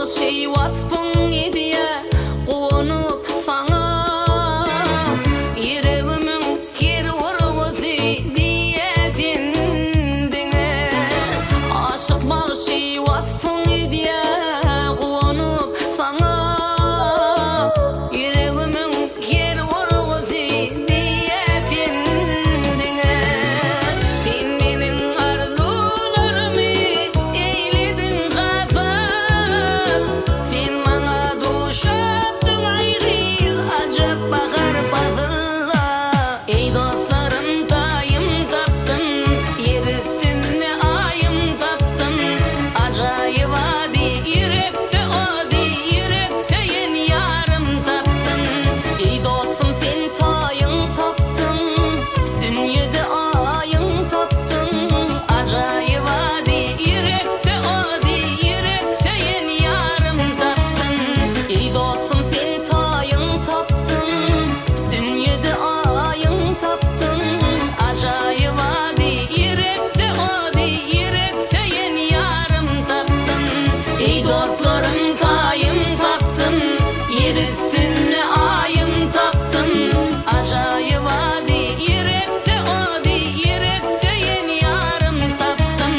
bagşy waspyň edýä guwanyp saňa. Ýüregimiň her urgusy diýýä sen diňe. Aşyk bagşy waspyň edýä guwanyp saňa. Ýüregimiň her urgusy diýýä sen diňe. Sen meniň arzuwlarymy eýlediň hasal. Sen maňa duşapdyň aý gyz ajap bahar pasylda. Eý dostlarym taýym tapdym, ýer üstünde aýym tapdym. Ajaýyp ady ýürekde ody, ýürek söýen ýarym tapdym. Eý dostum sen taýyň tapdyň, dünýede aýyň tapdyň. Ajaýyp ady ýürekde ody, ýürek söýen ýarym tapdym. Eý dostum sen taýyň tapdyň, dünýede aýyň tapdyň. Ajaýyp ady ýürekde ody, ýürek söýen ýarym tapdym. Eý dostlarym taýym tapdym, ýer üstünde aýym tapdym. Ajaýyp ady ýürekde ody, ýürek söýen ýarym tapdym.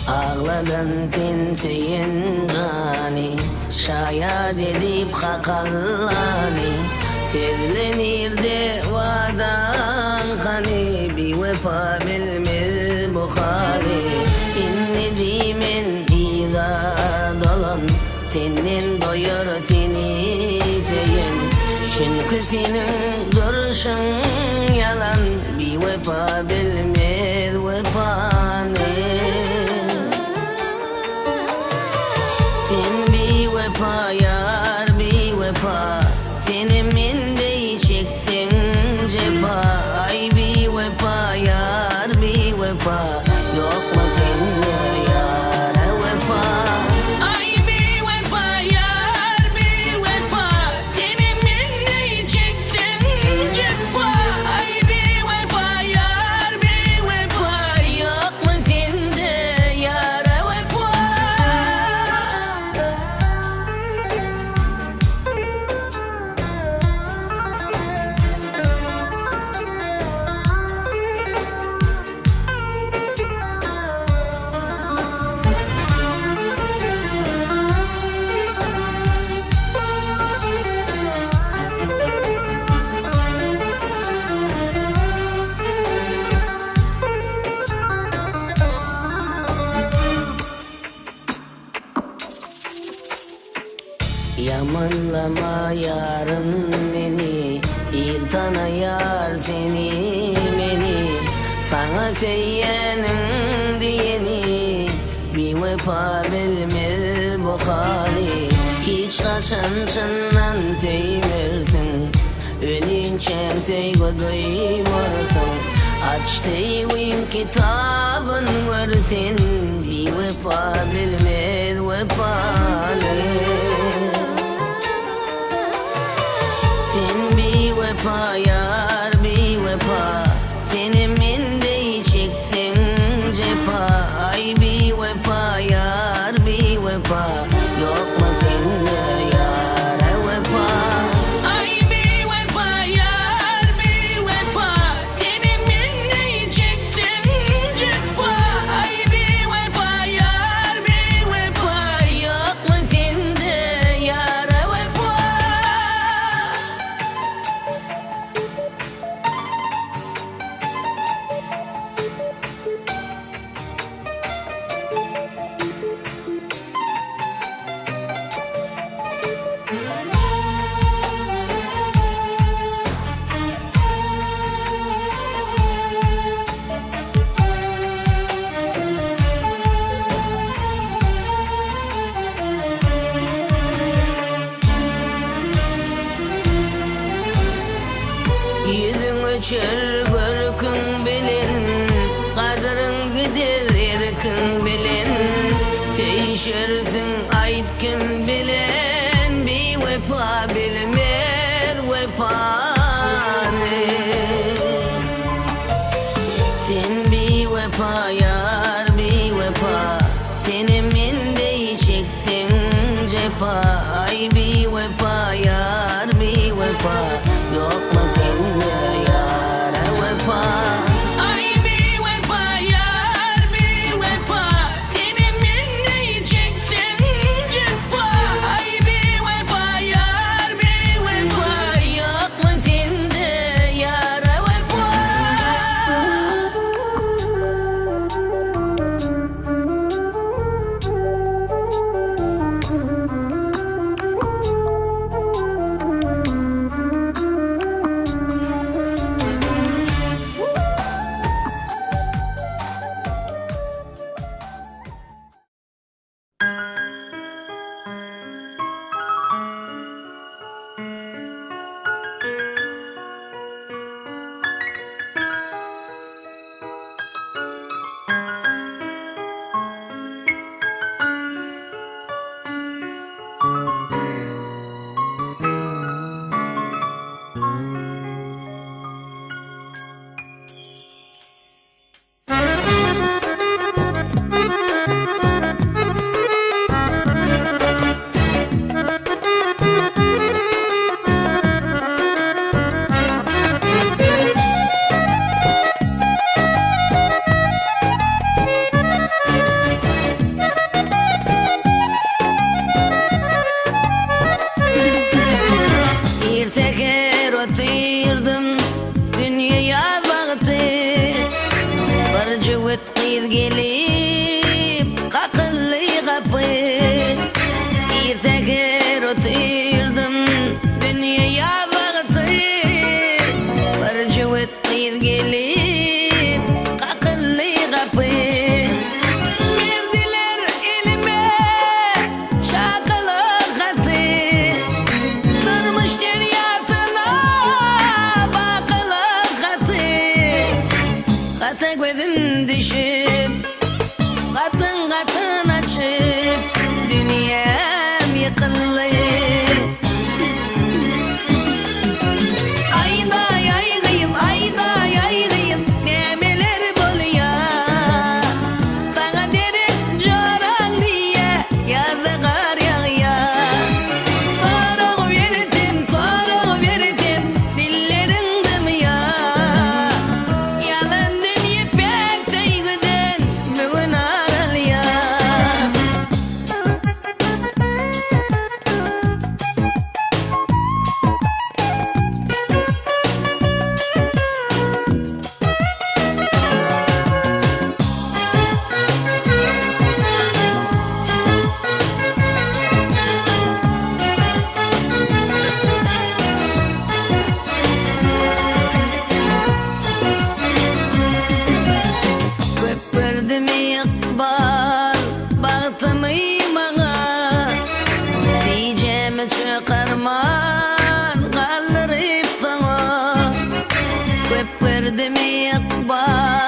Agladan sen söýen jany, Şaýat edip Hak Allany. Sözle nirde wadaň hany, Biwepa bilmez bu haly. Indi diýmen yza dolan, Senden doýar seni söýen. Çünki seniň durşuň ýalan, Biwepa bilmez wepany. Sen biwepa ýar biwepa, Senem men deý çekseň jepa. Aý biwepa ýar biwepa, Ýokmy sende ýara wepa? Aý biwepa ýar biwepa, Senem men deý çekseň jepa. Aý biwepa ýar biwepa, Ýokmy sende ýara wepa? Ýamanlama ýarym meni, Il tanaýar seni, meni. Saňa söýýäniň diýeni, Biwepa bilmez bu haly. Hiç haçan çyndan söýmersiň, Ölinçäň söýgi duýmarsyň. Aç söýgiň kitabyn gör sen, Biwepa bilmez wepany. Sen biwepa ýar biwepa, Senem men deý çekseň jepa. Aý biwepa ýar biwepa, Ýokmy sende ýara wepa? Aý biwepa ýar biwepa, Senem men deý çekseň jepa. Aý biwepa ýar biwepa, Ýokmy sende ýara wepa? Sen biwepa ýar biwepa Senem men deý çekseň jepa Aý biwepa ýar biwepa Ýokmy sende ýara wepa. Aý biwepa ýar biwepa Senem men deý çekseň jepa Aý biwepa ýar biwepa Ýokmy sende ýara wepa. Ir säher otyrdym, dünýe ýaz wagty. Bir jübüt gyz gelip, kakyldy gapy. Ir säher otyrdym, dünýe ýaz wagty. Bir jübüt gyz gelip, kakyldy gapy. Berdiler elime çakylyk haty. Durmuş derýasyna bakylyk haty. Hata gözüm düşüp, gatyn gatyn açyp, dünýäm ýykyldy. Aýdaý aý gyz, aýdaý aý gyz, nämeler bolýa? Saňa derek joraň diýýä, ýazda gar ýagýa. Sorag bersem, sorag bersem, dilleriň dymýa. Ýalan dünýe päk söýgüden bu gün ar alýa. Köp berdimi ykbal bagtymy maňa, Bijämi çykarman galdyryp soňa. Köp berdimi ykbal.